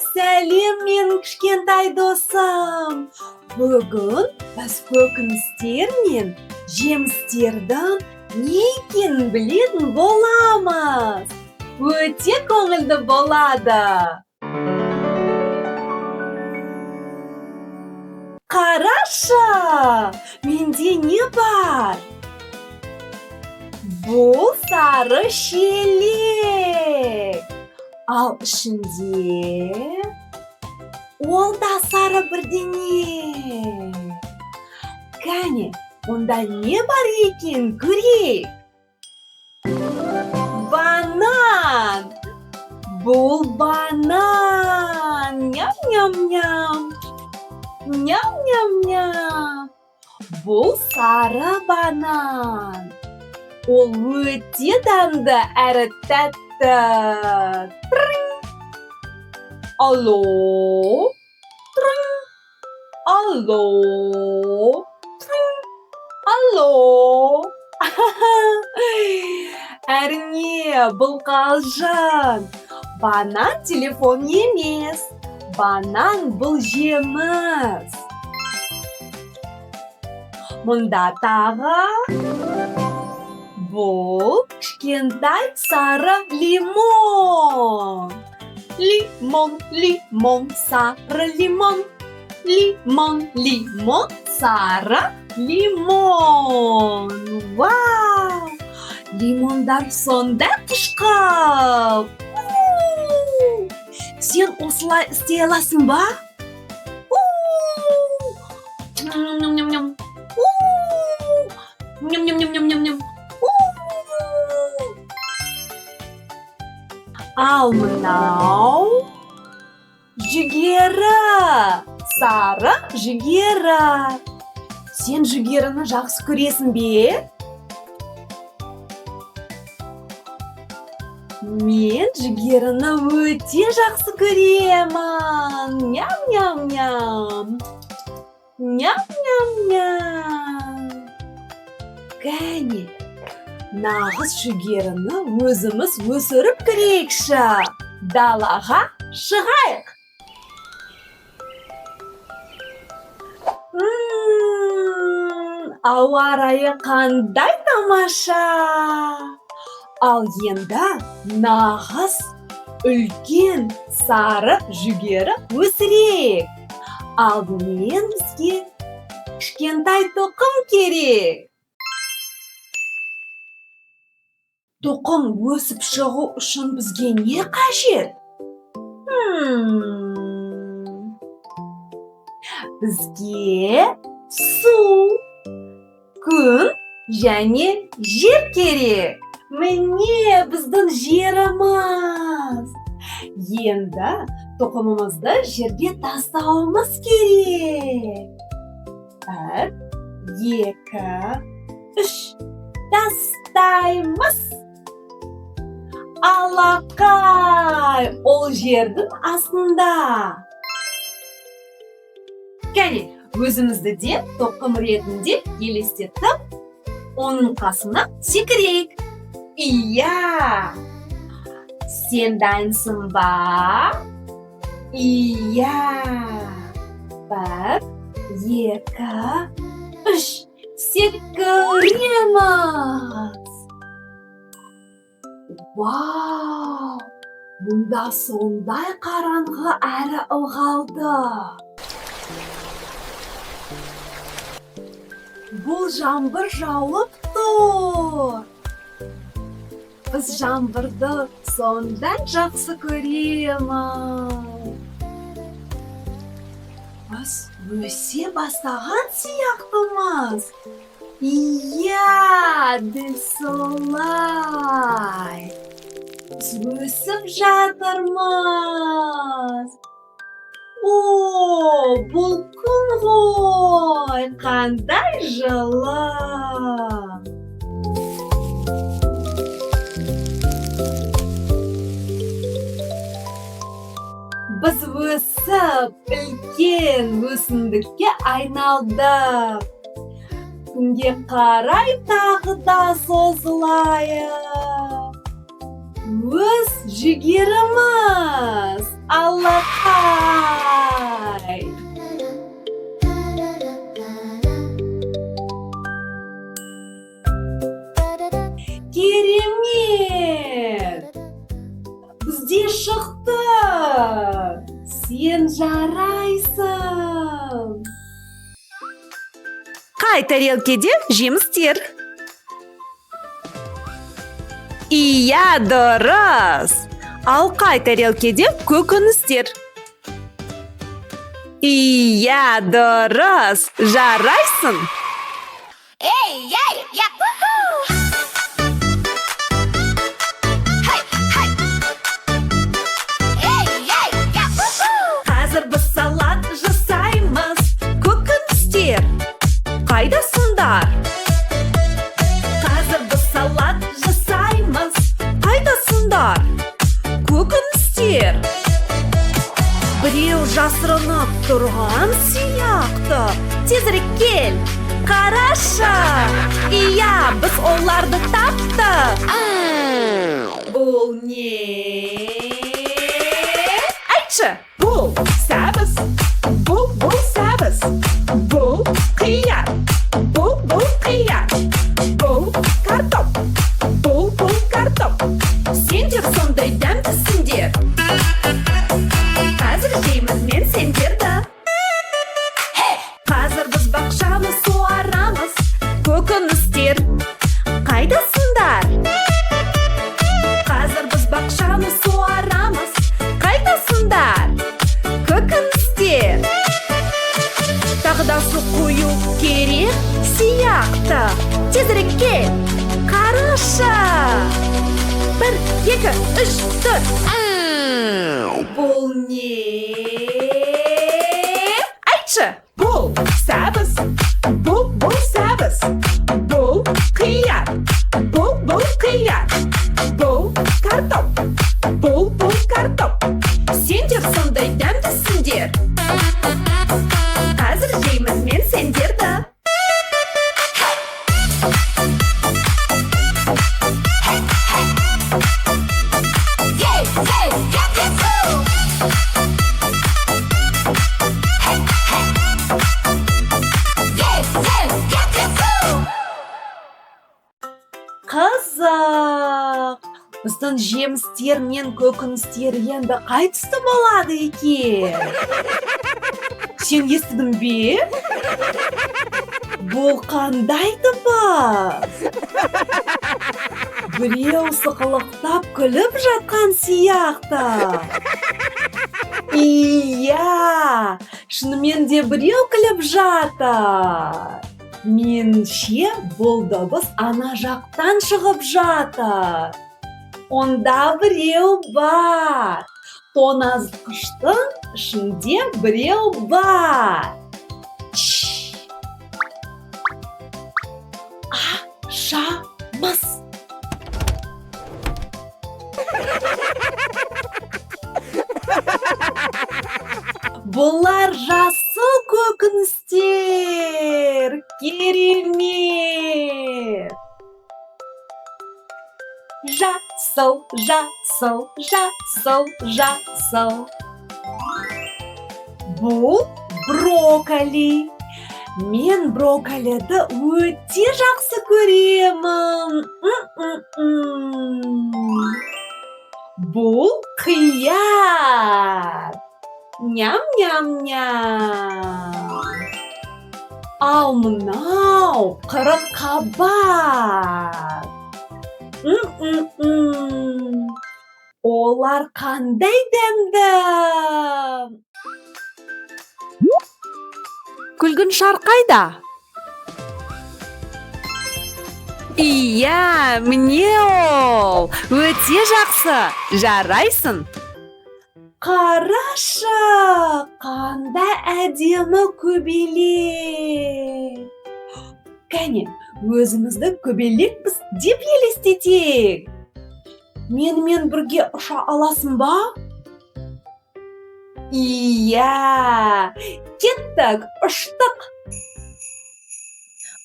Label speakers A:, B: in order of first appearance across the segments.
A: Сәлем, менің кішкентай досым! Бүгін біз көкөністер мен жемістердің не екенін білетін боламыз. Өте көңілді болады. Қарашы, менде не бар? Бұл сары шелек. Ал ішінде ол да сары бірдеңе. Кәне, онда не бар екен, көрейік. Банан! Бұл банан! Ням-ням-ням! Ням-ням-ням! Бұл сары банан. Ол өте дәмді әрі тәтті. Трың! Алло! Трың! Алло! Трың! Алло! Әрине, бұл қалжың. Банан телефон емес. Банан бұл жеміс. Мұнда тағы бұл кішкентай сары лимон. Лимон, лимон, сары лимон. Лимон, лимон, сары лимон. Вау! Лимондар сондай қышқыл. У! Сен осылай істей аласың ба? У! Ням-ням-ням-ням. У! Ням-ням-ням-ням-ням. У! Ал мынау жүгері. Сары жүгері. Сен жүгеріні жақсы көресің бе? Мен жүгеріні өте жақсы көремін. Ням-ням-ням. Ням-ням-ням. Кәне, нағыз жүгеріні өзіміз өсіріп көрейікші. Далаға шығайық. Ауа райы қандай тамаша! Ал енді нағыз үлкен сары жүгері өсірейік. Алдымен бізге кішкентай тұқым керек. Тұқым өсіп шығу үшін бізге не қажет? Бізге су, күн және жер керек. Міне біздің жеріміз. Енді тұқымымызды жерге тастауымыз керек. 1, 2, 3. Тастаймыз. Алақай, ол жердің астында. Кәне, өзімізді де тұқым ретінде елестетіп, оның қасына секірейік. Иә! Сен дайынсың ба? Иә! 1, 2, 3. Секіреміз! Вау! Мұнда сондай қараңғы әрі ылғалды. Бұл жаңбыр жауып тұр. Біз жаңбырды сондай жақсы көреміз. Біз өсе бастаған сияқтымыз. Иә, дәл солай. Біз өсіп жатырмыз. О, бұл күн ғой, қандай жылы. Біз өсіп, үлкен өсімдікке айналдық. Күнге қарай тағы да созылайық. Өз жүгеріміз, алақай. Керемет! Бізде шықты! Сен жарайсың!
B: Қай тарелкеде жемістер? Иә, дұрыс. Ал қай тарелкеде көкөністер? Иә, дұрыс. Жарайсың.
C: Эй, эй, я уху! Хей, хей! Эй, эй, я уху!
B: Қазір біз салат жасаймыз. Көкөністер, қайдасыңдар? Қазір біз салат жасаймыз. Қайдасыңдар? Көкөністер. Біреу жасырынып тұрған сияқты. Тезірек кел, қарашы. Иә, біз оларды таптық. Бұл не? Айтшы.
D: Бұл сәбіз, бұл сәбіз, бұл қияр, бұл қияр, бұл картоп, бұл картоп.
B: Сендер сондай дәмдісіңдер. Қазір жеймін мен сендерді. Қазір біз бақшаны суарамыз. Көкөністер, қайдасыңдар? Қазір біз бақшаны суарамыз. Қайдасыңдар? Көкөністер. Тағы да су құю керек сияқты. Тезірек кел, қарашы. 1, 2, 3, 4.
A: Бұл не?
B: Айтшы.
D: Бұл сәбіз, бұл сәбіз, бұл қияр, бұл қияр, бұл картоп, бұл картоп.
B: Сендер сондай дәмдісіңдер. Қазір жеймін мен сендерді.
C: Ей, ей, я уху! Хей, хей! Ей, ей, я уху!
A: Қызық! Біздің жемістер мен көкөністер енді қай түсті болады екен? Сен естідің бе? Бұл қандай дыбыс? Біреу сықылықтап күліп жатқан сияқты. Иә, шынымен де біреу күліп жатыр. Меніңше, бұл дыбыс ана жақтан шығып жатыр. Онда біреу бар. Тоңазытқыштың ішінде біреу бар. Чш. Ашамыз. Бұлар жасыл көкөністер. Керемет! Жасыл, жасыл, жасыл, жасыл. Бұл брокколи. Мен брокколиді өте жақсы көремін. Бұл қияр. Ням-ням-ням. Ал мынау қырыққабат. Олар қандай дәмді!
B: Күлгін шар қайда? Иә, міне ол. Өте жақсы. Жарайсың.
A: Қарашы, қандай әдемі көбелек. Кәне, өзімізді көбелекпіз деп елестетейік. Менімен бірге ұша аласың ба? Иә, кеттік, ұштық.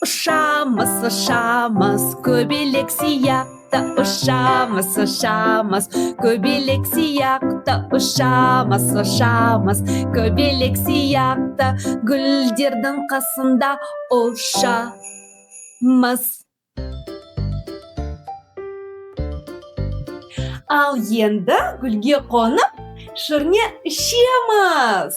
B: Ұшамыз, ұшамыз, көбелек сияқты. сияқты ұшамыз, ұшамыз. Көбелек сияқты ұшамыз, ұшамыз. Көбелек сияқты гүлдердің қасында ұшамыз.
A: Ал енді гүлге қонып, шырне ішеміз.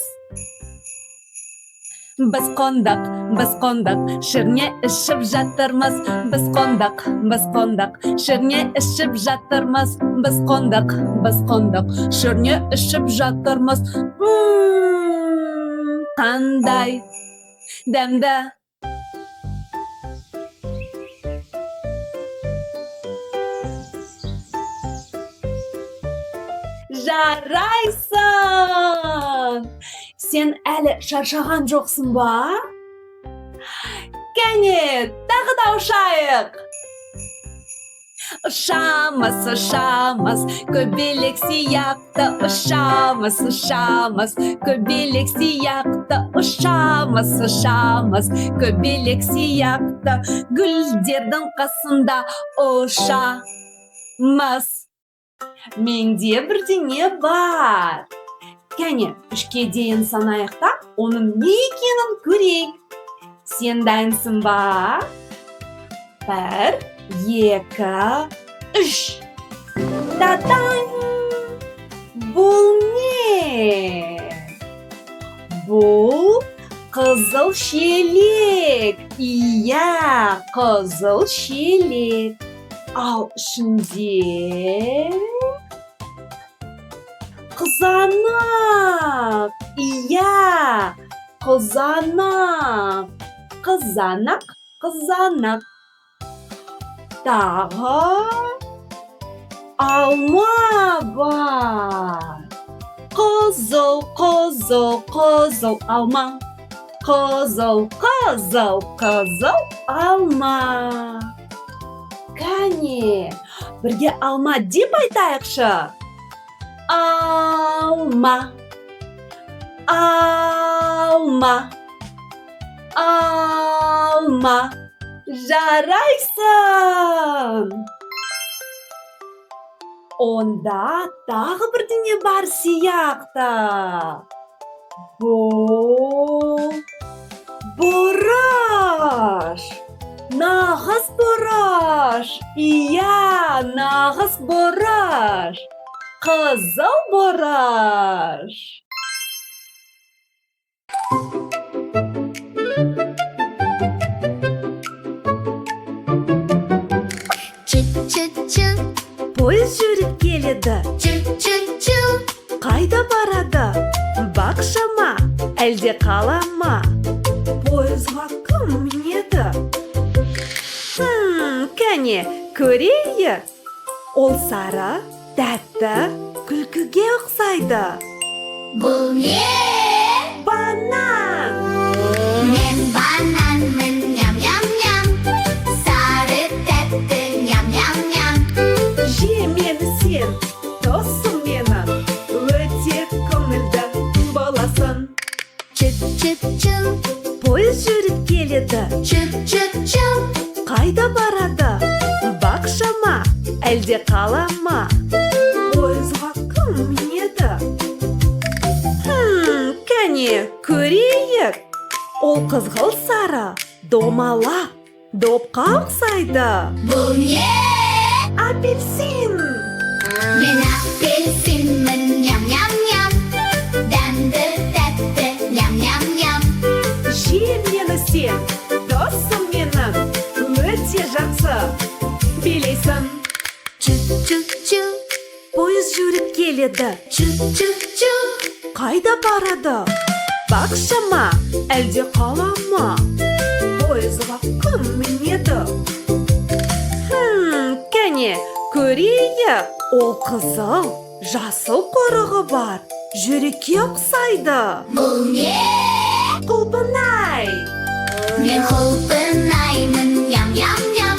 B: Біз қондық, біз қондық, шырне ішіп жатырмыз. Біз қондық, біз қондық, шырне ішіп жатырмыз. Біз қондық, біз қондық, шырне ішіп жатырмыз. Қандай дәмді!
A: Жарайсың! Сен әлі шаршаған жоқсың ба? Кәне, тағы да ұшайық!
B: Ұшамыз, ұшамыз, көбелек сияқты ұшамыз, ұшамыз. Көбелек сияқты ұшамыз, ұшамыз. Көбелек сияқты гүлдердің қасында ұшамыз.
A: Менде бірдеңе бар. Кәне, 3-ке дейін санайық та, оның не екенін көрейік. Сен дайынсың ба? 1, 2, 3. Та-дам! Бұл не? Бұл қызыл шелек. Иә, қызыл шелек. Ал ішінде қызанақ. Иә, қызанақ. Қызанақ, қызанақ. Тағы алма бар. Қызыл, қызыл, қызыл алма. Қызыл, қызыл, қызыл алма. Кәне, бірге алма деп айтайықшы. Алма, алма, алма. Жарайсың! Онда тағы бірдеңе бар сияқты. Бұл бұрыш. Нағыз бұрыш. Иә, нағыз бұрыш. Қызыл бұрыш.
C: Чу-чу-чу,
B: Пойыз жүріп келеді.
C: чу-чу-чу,
B: Қайда барады? Бақша ма, әлде қала ма? Пойызға кім мінеді? Кәне, көрейік. Ол сары, тәтті, күлкіге ұқсайды.
C: Бұл не?
B: Банан!
C: Мен бананмын, ням-ням-ням. Сары тәтті, ням-ням-ням.
D: Же мені сен, досым менің, өте көңілді боласың.
C: Чу-чу-чу,
B: Пойыз жүріп келеді.
C: чу-чу-чу,
B: Қайда барады? Бақша ма, әлде қала ма?
D: Пойызға кім мінеді?
B: Кәне, көрейік. Ол қызғылт сары, домалақ, допқа ұқсайды.
C: Бұл не?
B: Апельсин!
C: Мен апельсинмін, ням-ням-ням. Дәмді, тәтті, ням-ням-ням.
D: Же мені сен, досым менің, өте жақсы билейсің.
C: Чу-чу-чу,
B: Пойыз жүріп келеді.
C: чу-чу-чу,
B: Қайда барады? Бақша ма, әлде қала ма?
D: Пойызға кім мінеді?
B: Кәне, көрейік. Ол қызыл, жасыл құрығы бар. Жүрекке ұқсайды.
C: Бұл не?
B: Құлпынай!
C: Мен құлпынаймын, ням-ням-ням.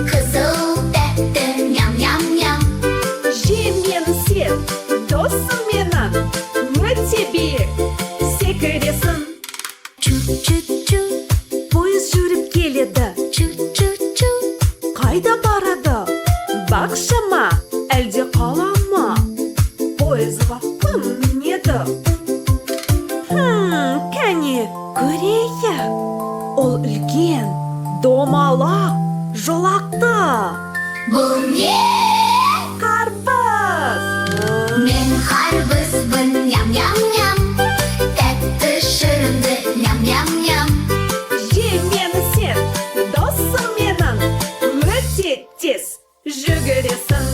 C: Қызыл тәтті, ням-ням-ням.
D: Же мені сен, досым менің, өте биік секіресің.
C: Чу-чу-чу,
B: Пойыз жүріп келеді.
C: чу-чу-чу,
B: Қайда барады?
D: Кәне, көрейік. Ол үлкен, домалақ, жолақты.
C: Бұл не?
D: Қарбыз.
C: Мен қарбызбын, ням ням ням. Тәтті, шырынды, ням ням ням.
D: Же мені сен, досым менің. Өте тез жүгіресің.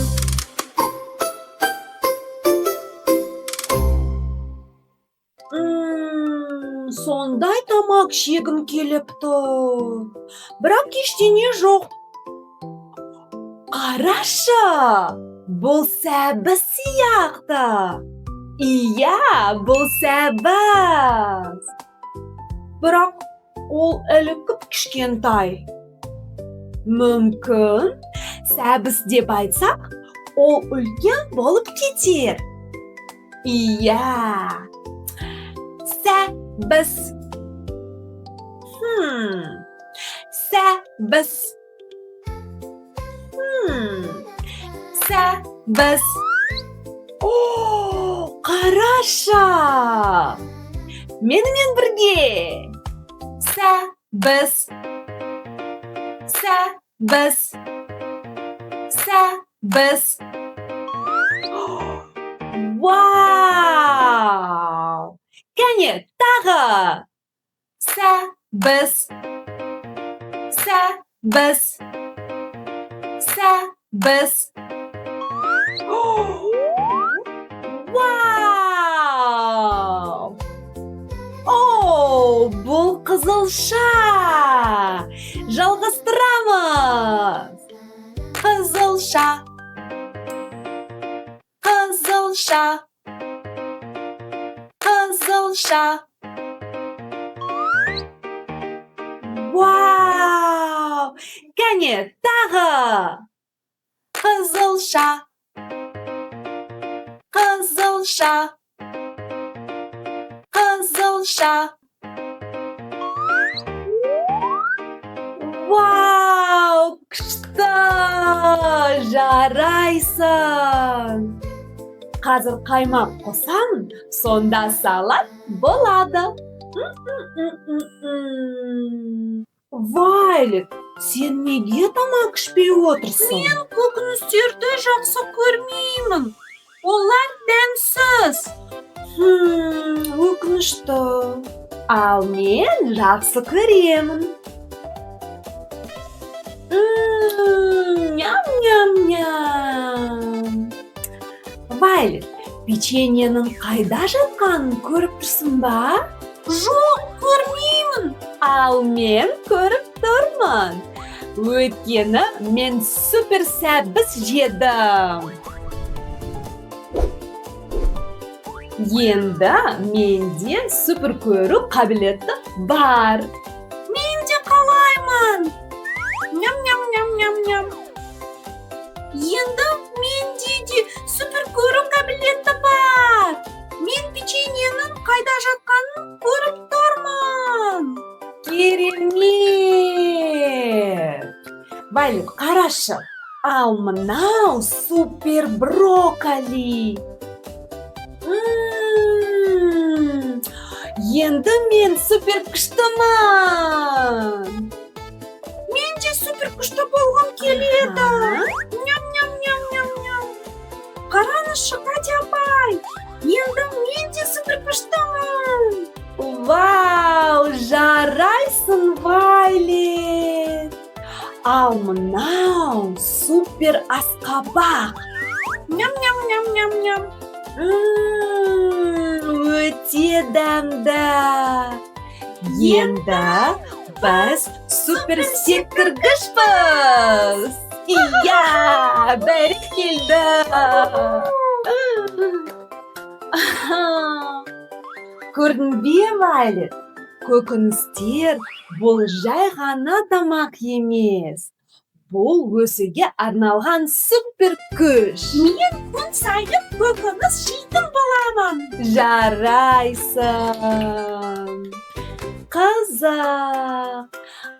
A: Сондай тамақ жегім келіп тұр. Бірақ ештеңе жоқ. Қарашы, бұл сәбіз сияқты. Иә, бұл сәбіз. Бірақ ол әлі кіп-кішкентай. Мүмкін, сәбіз деп айтсақ, ол үлкен болып кетер. Иә. Сәбіз. Сәбіз. Сәбіз. О, қарашы. Менімен бірге. Сәбіз. Сәбіз. Сәбіз. Вау! Кәне, тағы. Сәбіз. Сәбіз. Сәбіз. Вау! О, бұл қызылша. Жалғастырамыз. Қызылша. Қызылша. Қызылша. Вау! Кәне, тағы. Қызылша. Қызылша. Қызылша. Вау, күшті! Жарайсың! Қазір қаймақ қосамын, сонда салат болады. Вайлет, сен неге тамақ ішпей отырсың?
D: Мен көкөністерді жақсы көрмеймін. Олар дәмсіз.
A: Өкінішті. Ал мен жақсы көремін. Ням, ням, ням. Вайлет, печеньенің қайда жатқанын көріп тұрсың ба?
D: Жоқ, көрмеймін.
A: Ал мен көріп тұрмын. Өйткені мен супер сәбіз жедім. Енді менде супер көру қабілеті бар.
D: Мен де қалаймын. Ням, ням, ням, ням, ням. Енді менде де супер көру қабілеті бар. Мен печеньенің қайда жатқанын көріп тұрмын.
A: Керемет! Вайлет, қарашы. Ал мынау супер брокколи. Енді мен супер күштімін.
D: Мен де супер күшті болғым келеді. Ням, ням, ням, ням, ням. Қараңызшы, Катя апай. Енді мен де супер күштімін.
A: Вау, жарайсың, Вайлет. Ал мынау супер асқабақ.
D: Ням, ням, ням, ням, ням.
A: Өте дәмді. Енді біз супер секіргішпіз. Иә, бәрекелді. Көрдің бе, Вайлет? Көкөністер бұл жай ғана тамақ емес. Бұл өсуге арналған супер күш.
D: Мен күн сайын көкөніс жейтін боламын.
A: Жарайсың. Қызық.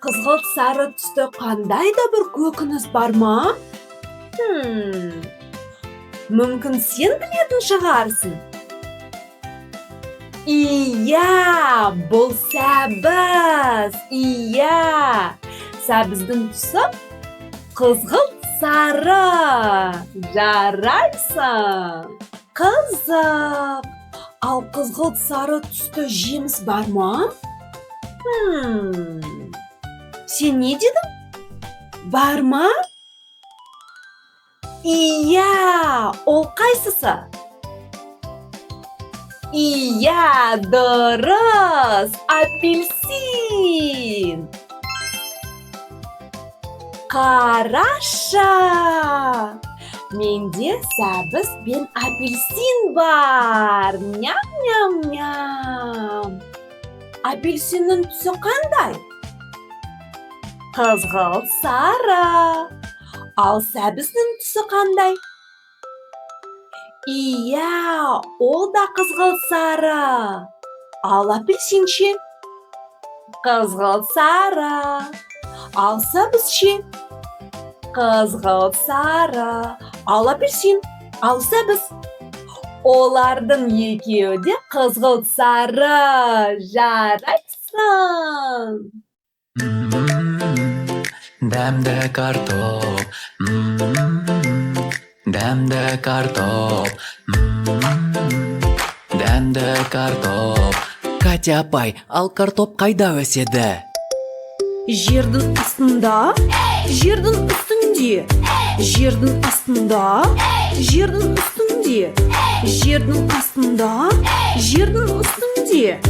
A: Қызғылт сары түсті қандай да бір көкөніс бар ма? Мүмкін сен білетін шығарсың. Иә, бұл сәбіз. Иә, сәбіздің түсі қызғылт сары. Жарайсың. Қызық. Ал қызғылт сары түсті жеміс бар ма? Сен не дедің? Бар ма? Иә, ол қайсысы? Иә, дұрыс, апельсин. Қарашы, менде сәбіз бен апельсин бар. Ням, ням, ням. Апельсиннің түсі қандай? Қызғылт сары. Ал сәбіздің түсі қандай? Иә, ол да қызғылт сары. Ал апельсин ше? Қызғылт сары. Ал сәбіз ше? Қызғылт сары. Ал апельсин, ал сәбіз. Олардың екеуі де қызғылт сары. Жарайсың.
E: Дәмді картоп, дәмді картоп, дәмді картоп.
F: Катя апай, ал картоп қайда өседі?
B: Жердің астында, жердің үстінде, жердің астында, жердің үстінде, жердің астында, жердің үстінде.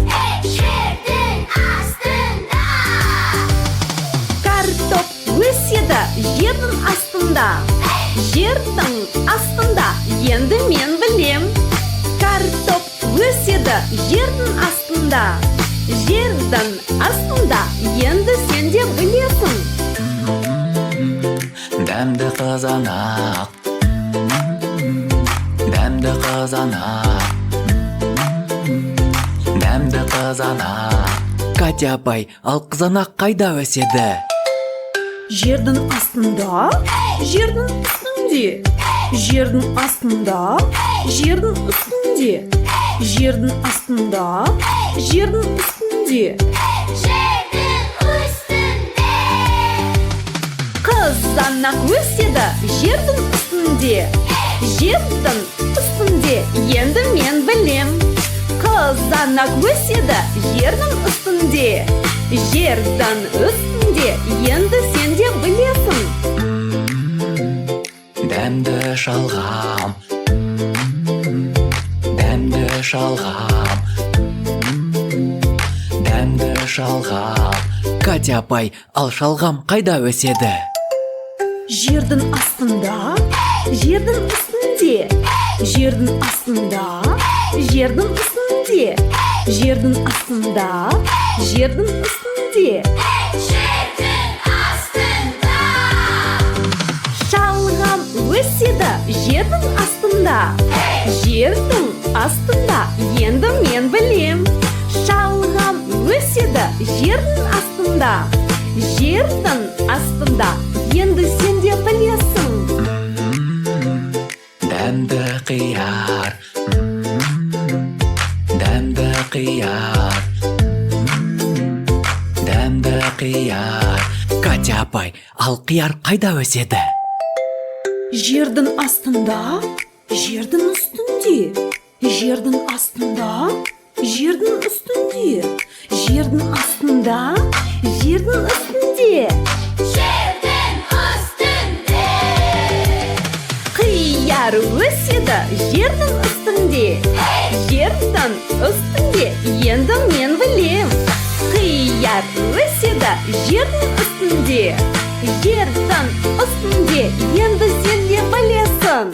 C: Жердің астында.
B: Картоп өседі жердің астында, жердің астында, енді мен білем. Картоп өседі жердің астында, жердің астында, енді сен де білесің.
E: Дәмді қызанақ, дәмді қызанақ, дәмді қызанақ.
F: Катя апай, ал қызанақ қайда өседі?
B: Жердің астында, жердің үстінде, жердің астында, жердің үстінде, жердің астында, жердің үстінде.
C: Жердің үстінде.
B: Қызанақ өседі жердің үстінде, жердің үстінде, енді мен білем. Қызанақ өседі жердің үстінде, жердің үстінде, енді сен де білесің.
E: Дәмді шалғам, дәмді шалғам, дәмді шалғам.
F: Катя апай, ал шалғам қайда өседі?
B: Жердің астында, жердің үстінде, жердің астында, жердің үстінде, жердің астында, жердің үстінде.
C: Жердің астында.
B: Шалғам өседі жердің астында, жердің астында, енді мен білем. Шалғам өседі жердің астында, жердің астында, енді сен де білесің.
E: Дәмді қияр, дәмді қияр, дәмді қияр.
F: Катя апай, ал қияр қайда өседі?
B: Жердің астында, жердің үстінде, жердің астында, жердің үстінде, жердің астында, жердің үстінде.
C: Жердің үстінде.
B: Қияр өседі жердің үстінде, жердің үстінде, енді мен білем. Қияр өседі жердің үстінде, жердің үстінде, енді сен де білесің.